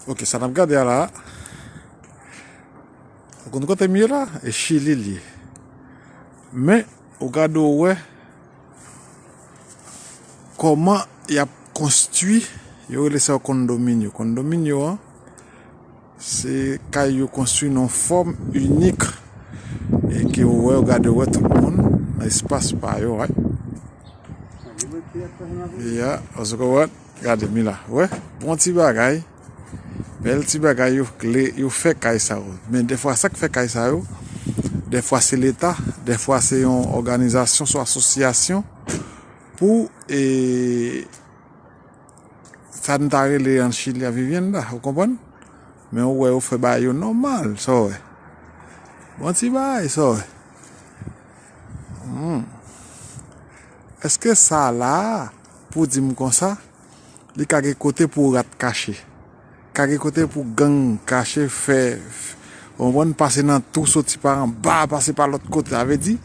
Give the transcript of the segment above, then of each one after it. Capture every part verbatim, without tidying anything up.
Ok, sa n ap gade a la, ou konn kote m ye la? E Chili l ye. Men, ou gade, ou wè kòman y ap konstwi, yo rele sa yo kondominyo. Kondominyo an, se kay yo konstwi nan fòm inik, e ke ou wè, ou gade, ou wè tout moun nan espas pa yo, right? Ya, ou konprann? Gade, mi la. Wè, bon ti bagay. Bèl ti bagay yo, yo fè kay sa yo. Men defwa, sa k fè kay sa yo, defwa se Leta, defwa se yon òganizasyon, swa asosyasyon pou, e, sa n ta rele an Chili a vivienda, ou konprann? Men ou wè, yo fè bagay yo nòmal, sa w wè. Bon ti bagay, sa w wè. Hmm. Èske sa la, pou di m konsa, li ka gen kote pou rat kache? Ka gen kote pou gang kache, fè, w konprann, pase nan tou, soti pa anba, pase pa lòt kote. Sa vle di,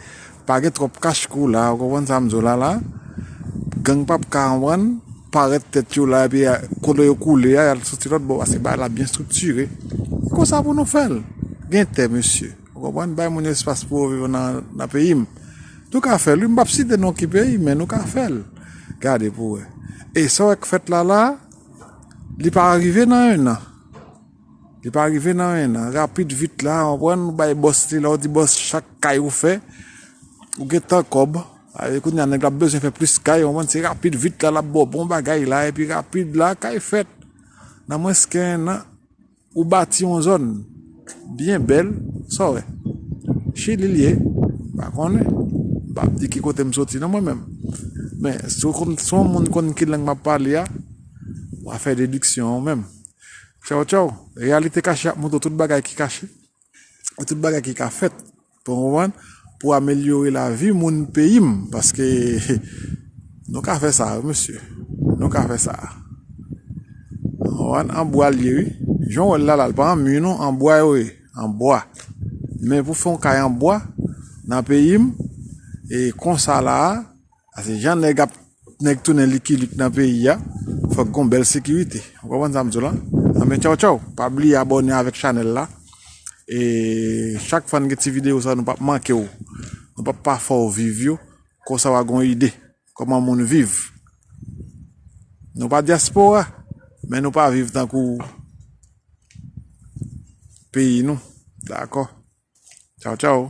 pa gen twòp kach kou la, w konprann sa m di w la, la. Gang p ap ka, w konprann, parèt tèt yo la, epi, a, kote yo koule a, y al soti lòt bò, paske bagay la byen estriktire. Konsa pou nou fè l. Gen tè, mesye. Ou konprann? Bay moun yo espas pou yo viv nan, nan peyi m. Nou ka fè l, wi, m p ap site non ki peyi, men nou ka fè l. Gade pou wè. E sa w wè k fèt la, la, li pa rive nan en an. Li pa rive nan en an. Rapid, vit la, w konprann? Ou bay bòs li la, ou di bòs chak kay ou fè, ou gen tan kòb. Sa vle di kounye a nèg la ap bezwen fè plis kay, w konprann? Se rapid, vit la, l ap ba w bon bagay la, epi rapid la, kay fèt. Nan mwens ke en an, ou bati yon zòn byen bèl, sa w wè. Chili l ye, m pa konnen. M p ap di ki kote m soti non mwen menm. Men, si w konn, si yon moun konn ki lang m ap pale a, w a fè dediksyon an ou menm. Tchaw, tchaw. Reyalite kache ap montre w tout bagay ki kache. E tout bagay ki ka fèt, pou w konprann, pou amelyore lavi moun peyi m, paske nou ka fè sa, wi, mesye. Nou ka fè sa. Ou konprann, an bwa l ye, wi. Jan w wè l la, la, l pa an mi, non, an bwa yo ye, an bwa. Men pou fè yon kay an bwa, nan peyi m, e konsa la a, Paske jan nèg ap, nèg tounen likilik nan peyi a, fòk gon bèl sekirite. Ou konprann sa m di w la? Anben, tchaw, tchaw. Pa bliye abòne avèk chanèl la. E chak fwa n gen ti videyo sa, nou p ap manke w. Nou p ap pa fè w viv yo. Konsa w a gon ide kòman moun viv. Nou pa dyaspora, men nou pa viv tankou peyi nou. Dakò? Tchaw, tchaw.